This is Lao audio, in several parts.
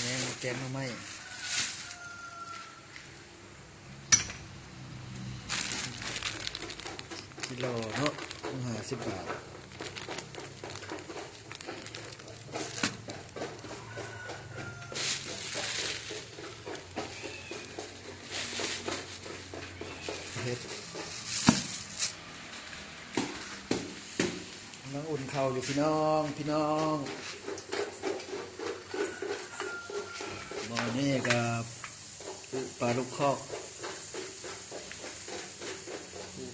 ແກງ ແກງໜໍ່ໄມ້ ກິໂລເນາະ ຫ້າສິບບາດ. ເຮັດ ກຳລັງອຸ່ນເຂົ້າຢູ່ພີ່ນ້ອງ ພີ່ນ້ອງ. ໝໍ້ນີ້ກໍ ປາລູກຄອກ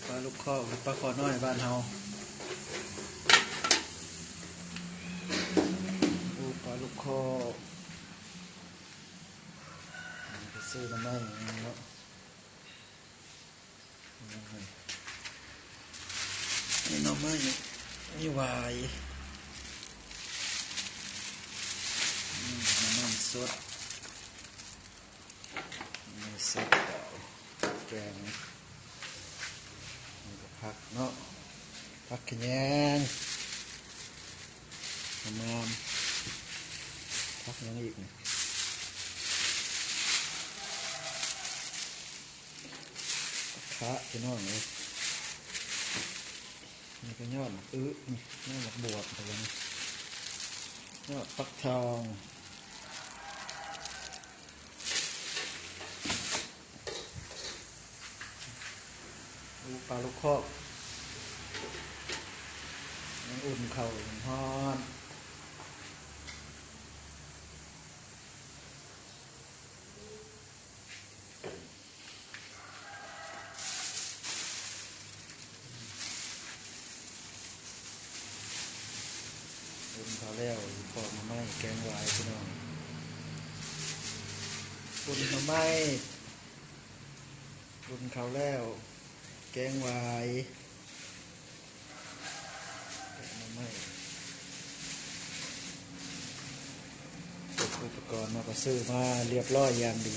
ປາລູກຄອກ ຫຼື ປາຄໍນ້ອຍບ້ານເຮົາ ປາລູກຄອກ. ໄປຊື້ໜໍ່ໄມ້ເນາະ ນີ້ໜໍ່ໄມ້ ມີຫວາຍ ນີ້ໜໍ່ໄມ້ສົດ ໜໍ່ໄມ້ສົດ ແກງ ນີ້ກໍຜັກເນາະ ຜັກຂະແຍງ ຫອມ ຜັກຫຍັງອີກນີ້ ຜັກຂະ ພີ່ນ້ອງເອີຍ. ນີ້ກໍຍອດໝາກອຶ ນີ້ຍອດໝາກບວບ ຍອດຟັກທອງ. ໂອ້ ປາລູກຄອກ ຍັງອຸ່ນເຂົ້າ ຍັງຮ້ອນ. ອຸ່ນເຂົ້າແລ້ວ ປອກໜໍ່ໄມ້ ແກງຫວາຍ ພີ່ນ້ອງ ອຸ່ນໜໍ່ໄມ້ ອຸ່ນເຂົ້າແລ້ວ ແກງຫວາຍ ແກງໜໍ່ໄມ້. ເກັບອຸປະກອນມາກໍຊື້ມາລຽບຮ້ອຍຢ່າງດີ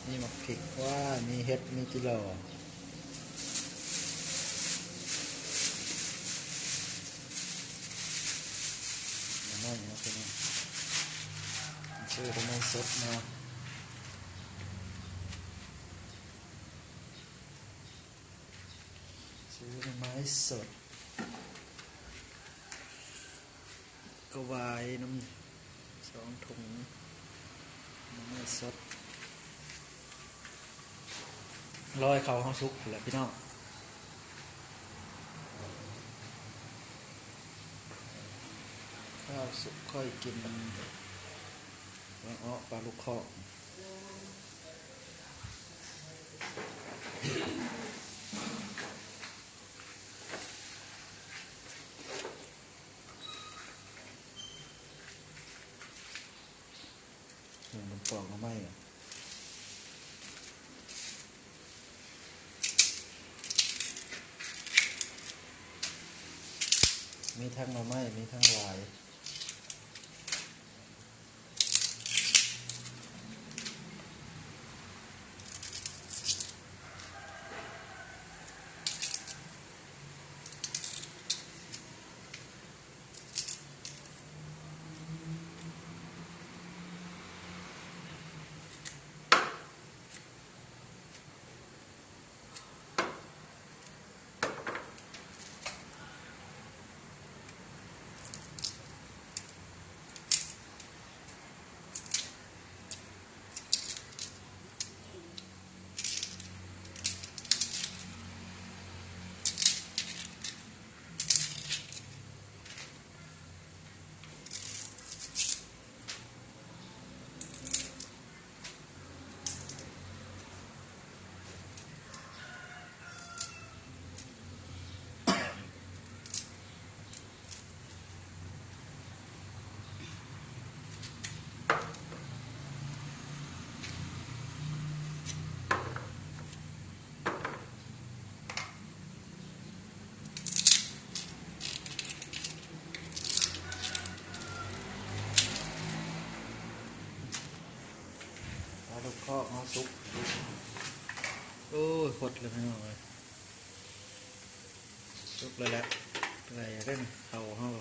ມີໝາກພິກຫວາ ມີເຫັດ ມີຈິຫຼໍ່ ໜໍ່ໄມ້ເນາະ ພີ່ນ້ອງ ຊື້ໜໍ່ໄມ້ສົດມາ ຊື້ໜໍ່ໄມ້ສົດ ກະຫວາຍນຳສອງຖົງ ໜໍ່ໄມ້ສົດ ລໍໃຫ້ເຂົ້າເຮົາສຸກພຸ້ນແຫຼະພີ່ນ້ອງ ເຂົ້າສຸກຄ່ອຍກິນ ເອາະ ປາລູກຄອກ. ເບິ່ງມັນປອກໜໍ່ໄມ້ ມີທັງໜໍ່ໄມ້ ມີທັງຫວາຍ. ປາລູກຄອກເຮົາສຸກ ໂອ້ຍ ຟົດແລ້ວພີ່ນ້ອງເອີຍ ສຸກແລ້ວແຫຼະ ເປື່ອຍແລ້ວເດ້ ເຂົ້າເຮົາ.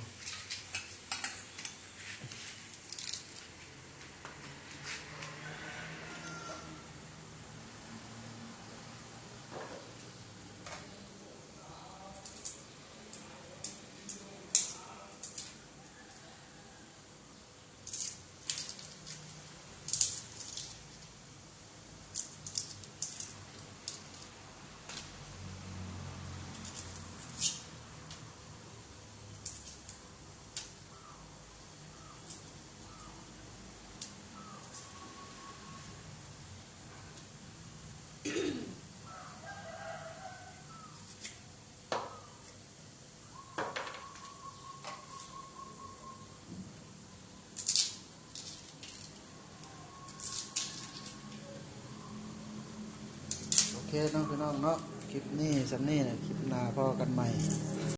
ເຄເນາະພີ່ນ້ອງເນາະ ຄລິບນີ້ສ່ຳນີ້ແຫຼະ ຄລິບໜ້າພໍ້ກັນໃໝ່.